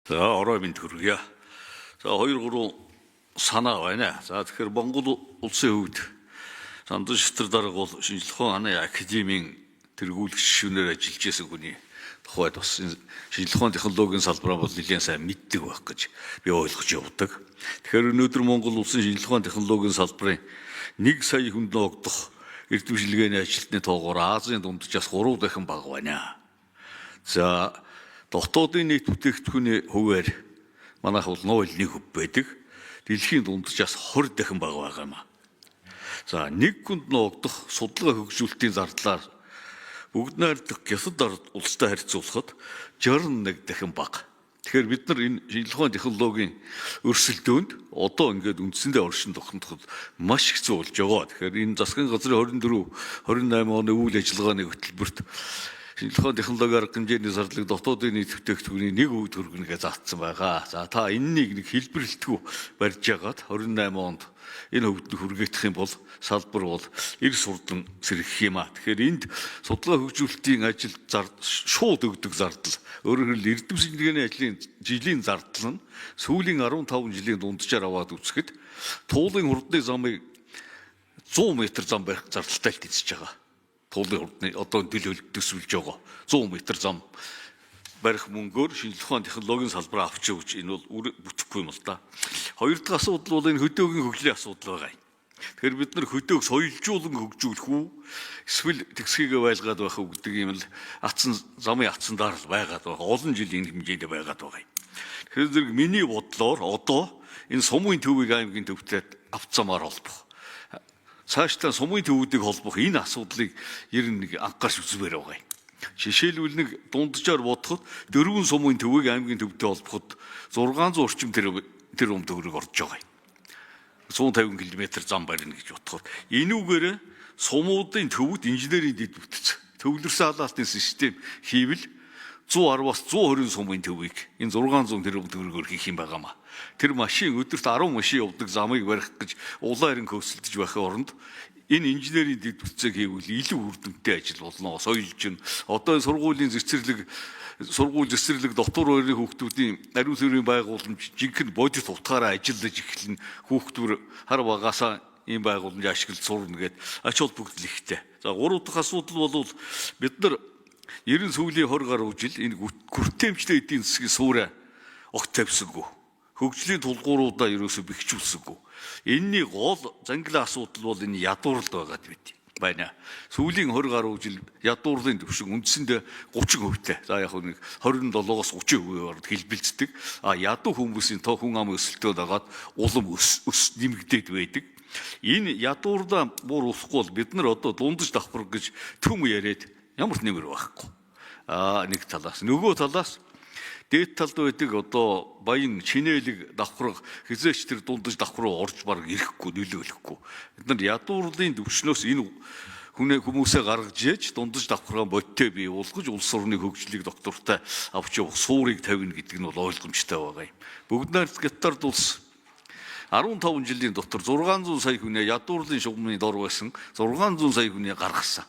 За орой минь төргийа. За 2 3 санаа байна. За тэгэхээр Монгол улсын хувьд Сандан шатар дарга бол шинжлэх ухааны академийн тэргүүлэгч шивнээр ажиллаж байсан хүний тухайд бас шинжлэх ухааны технологийн салбараа бол нэлээд сайн мэддэг байх гэж би ойлгож явдаг. Тэгэхээр өнөөдөр Монгол улсын шинжлэх ухааны технологийн салбарын 1 сая хүнд ногдох эрдэм шилгээний ажилтны тоогоор Азийн дунджаас 3 дахин бага байна. За дотоодын нийт бүтээгдэхүүний хувиар манайх бол 0.1% байдаг. Дэлхийн дунджаас 20 дахин бага байгаа юм а. За нэг хүнд ногдох судалгаа хөгжүүлэлтийн зардлаар бүгд найрамдах Хятад ард улстай харьцуулахад 61 дахин бага. Тэгэхээр бид нар энэ шинжлэх ухааны технологийн өрсөлдөөнд одоо ингээд үндсэндээ оршин тогтноход маш хэцүү болж байгаа. Тэгэхээр энэ засгийн газрын 24 28 оны үйл ажиллагааны хөтөлбөрт шинжлэх ухааны технологи арга хэмжээний зардлыг дотоодын нийт бүтээгдэхүүний 1% төгрөгнөгээ заасан байгаа. За та энэнийг нэг хэлбэрлэлтгүй барьж яагаад 28 онд энэ хөвдөнд хүргээх юм бол салбар бол эрс хурдан сэргэх юм а. Тэгэхээр энд судалгаа хөгжүүлэлтийн ажил шууд өгдөг зардал. Өөрөөр хэлбэл эрдэм шинжилгээний ажлын жилийн зардал нь сүүлийн 15 жилийн дунджаар аваад үзэхэд туулын хурдны замыг 100 м зам барих зардалтай л тэнцэж байгаа. Туулын хурдны одоо төлөөлөлт төсвөлж байгаа. 100 м зам барих мөнгөөр шинжлэх ухааны технологийн салбараа авч явж энэ бол бүтэхгүй юм л да. Хоёр дахь асуудал бол энэ хөдөөгийн хөгжлийн асуудал байгаа юм. Тэгэхээр бид нар хөдөөх соёлжуулан хөгжүүлэх үү эсвэл тэгсхийгээ байлгаад байх уу гэдэг юм л атсан замын атсан дээр л байгаад байгаа. Олон жил энэ хэмжээнд байгаад байгаа юм. Тэгэхээр зэрэг миний бодлоор одоо энэ сумын төвийг аймгийн төвтэй авц замаар холбох. Цаашдаа сумын төвүүдийг холбох энэ асуудлыг ер нь нэг анхаарч үзмээр байгаа юм. Жишээлбэл нэг дунджаар бодоход 4 сумын төвийг аймгийн төвтэй холбоход 600 орчим тэрбум төгрөг орж байгаа юм. 150 км зам барина гэж бодоход энүүгээр сумуудын төвд инженерийн дэд бүтэц төвлөрсөн халаалтын систем хийвэл 110-аас 120 сумын төвийг энэ 600 тэрбум төгрөгөөр хийх юм байгаамаа. Тэр машин өдөрт 10 машин явдаг замыг барих гэж улаан хэрэн көсөлдөж байхын оронд энэ инженерийн дэд бүтцийг хийвэл илүү үр дүнтэй ажил болно. Соёлж нь одоо сургуулийн цэцэрлэг сургууль цэцэрлэг дотор хоёрын хүүхдүүдийн ариун цэврийн байгууламж жинхэнэ бодит утгаараа ажиллаж эхэлнэ. Хүүхдүүд хар багаасаа ийм байгууламж ашиглаж сурна гэд ач холбогдол ихтэй. За гурав дахь асуудал бол бид нар 90 сүүлийн 20 гаруй жил энэ күртээмжтэй эдийн засгийн суурь огт тавьсангүй. Хөгжлийн тулгууруудаа ерөөсө бэхжүүлсэнгүй. Энийний гол зангилаа асуудал бол энэ ядуурлал байгаад байт байна. Сүүлийн 20 гаруй жил ядуурлын түвшин үндсэндээ 30%-тэй. За яг нэг 27-оос 30% хэлбэлцдэг. А ядуу хүмүүсийн тоо хүн ам өсөлтөө дагаад улам өс нэмэгдээд байдаг. Энэ ядуурлаа бууруулахгүй бол бид нар одоо дундаж давхар гэж түм яриад ямар ч нэмэр байхгүй. А нэг талаас нөгөө талаас дээд талд байдаг одоо баян чинээлэг давхарга хизээч тэр дундаж давхар руу орж бараг ирэхгүй нөлөөлөхгүй. Бид нар ядуурлын төвшнөөс энэ хүнээ хүмүүсээ гаргаж ээж дундаж давхаргаа бодтой бий уулгаж улс орны хөгжлийг доктортой авч явах суурийг тавина гэдэг нь бол ойлгомжтой байгаа юм. Бүгд найрамдах Гятард улс 15 жилийн дотор 600 сая хүнээ ядуурлын шугамны дор байсан 600 сая хүнээ гаргасан.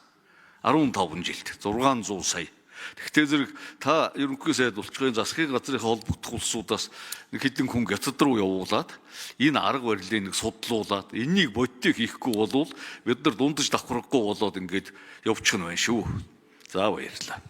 15 жилд 600 сая. Тэгвэл зэрэг та ерөнхий сайд улчгын засгийн газрын холбогдох улсуудаас нэг хэдэн хүн Хятад руу явуулаад энэ арга барилыг нэг судлуулад энэнийг бодтой хийхгүй болвол бид нар дундаж давхаргахгүй болоод ингээд явчих нь байна шүү. За баярлалаа.